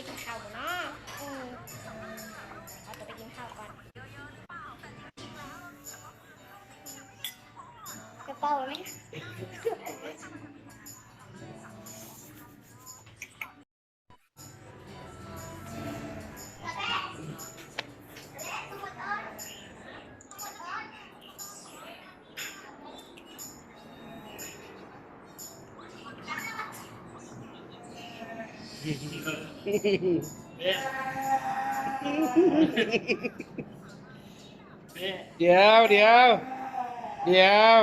ກິນເຂົ້າເນາະ ອືມ ເອົາຕົວໄປກິນເຂົ້າກ່ອນ ກະເປົາແມ່ນ ດຽວ ດຽວ ດຽວ.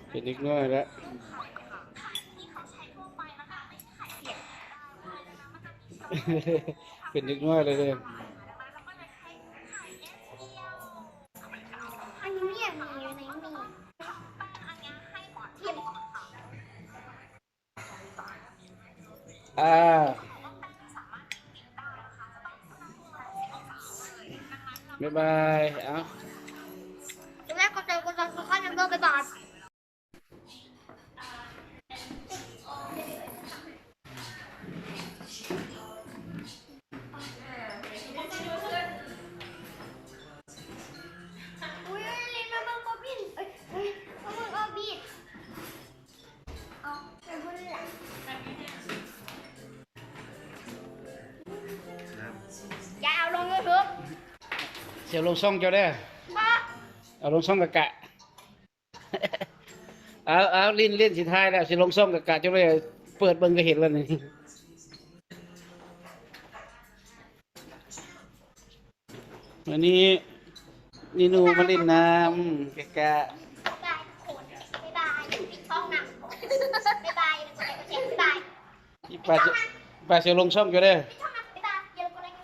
ເປັນເດັກນ້ອຍແລ້ວ ເປັນເດັກນ້ອຍແລ້ວເດ້. ອ່າ ບາຍບາຍ ເອົາ ແລ້ວກໍໃຈກໍຕ້ອງຂໍນຳເດີ ບາຍບາຍ. ຢ່າເອົາລົງຢູທູບ ຊິເອົາລົງຊ່ອງເຈົ້າເດີ ບໍ່ ເອົາລົງຊ່ອງກະກະ ເອົາ ເອົາ ຫຼິ້ນ ຫຼິ້ນ ຊິຖ່າຍແລ້ວ ຊິລົງຊ່ອງກະກະ ເຈົ້າເລີຍເປີດເບິ່ງກະເຫັນແລ້ວນີ້. ມື້ນີ້ນີນູມາຫຼິ້ນນຳກະກະ ບາຍບາຍ ປິດຊ່ອງນຳ ບາຍບາຍ ບາຍບາຍ ຊິລົງຊ່ອງເຈົ້າເດີ ປິດຊ່ອງນຳ ບາຍບາຍ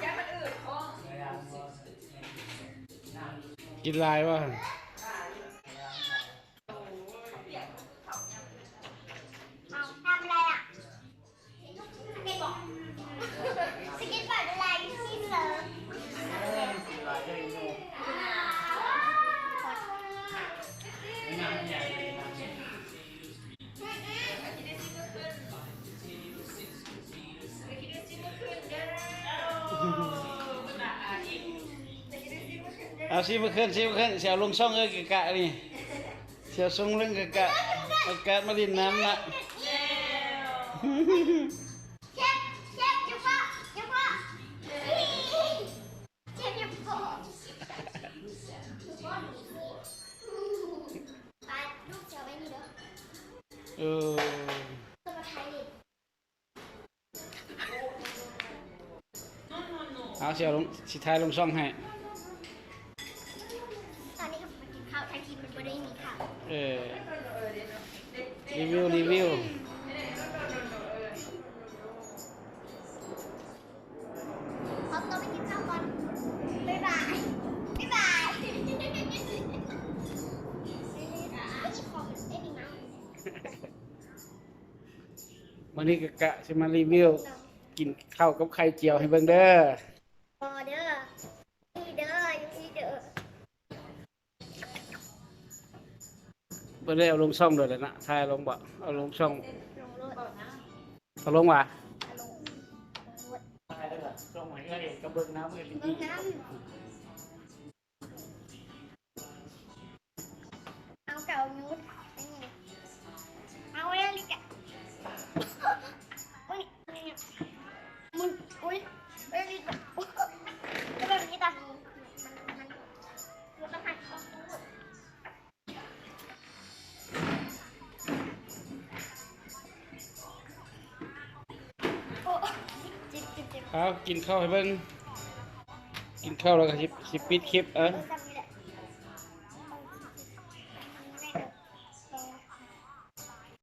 ຢ່າລືມກົດໄລກົດແຊ. ກິນຫຼາຍບໍ່? ເອົາ ທຳອະໄລອະ? ສະກິດບອດ ສະກິດບອດ ສະກິດບອດ ເອົາ ຊິມາຂຶ້ນ ຊິມາຂຶ້ນ ຊິເອົາລົງຊ່ອງເອີກະກະນີ້ ຊິເອົາຊ່ອງເລິ້ງກະກະ ອາກາດມາຫຼິ້ນນ້ຳນະ. ເອີ ເອົາ ຊິເອົາລົງ ຊິຖ່າຍລົງຊ່ອງໃຫ້. ຕອນນີ້ກໍໄປກິນເຂົ້າ ທັງທີ່ມັນບໍ່ໄດ້ມີເຂົ້າ. ເອີ ຣີວິວ ຣີວິວ. ຂໍຕົວໄປກິນເຂົ້າກ່ອນ ບາຍບາຍ ບາຍບາຍ. ມື້ນີ້ກະກະຊິມາຣີວິວກິນເຂົ້າກັບໄຂ່ຈຽວໃຫ້ເບິ່ງເດີ. ບໍ່ເດີ ຢູ່ນີ້ເດີ ຢູ່ນີ້ເດີ. ບໍ່ໄດ້ເອົາລົງຊ່ອງໂດນແລ້ວນະ ຖ່າຍລົງບໍ່? ເອົາລົງຊ່ອງ ລົງໂລດ ເອົາລົງຫວາ? ເອົາລົງ ລົງໂລດ ຖ່າຍເດີ ສົ່ງໃຫ້ເອື້ອຍເຫັນກັບເບິ່ງນຳ ເບິ່ງນຳ. ເອົາເກົ່າຢູ່ ເອົາແລ້ວລິກະ ໂອ້ຍ ມຶງ ໂອ້ຍ ເອີລິກະ ບາຍ ເອົາ ກິນເຂົ້າໃຫ້ເບິ່ງ ກິນເຂົ້າແລ້ວກໍຊິ ຊິປິດຄລິບ ເອີ.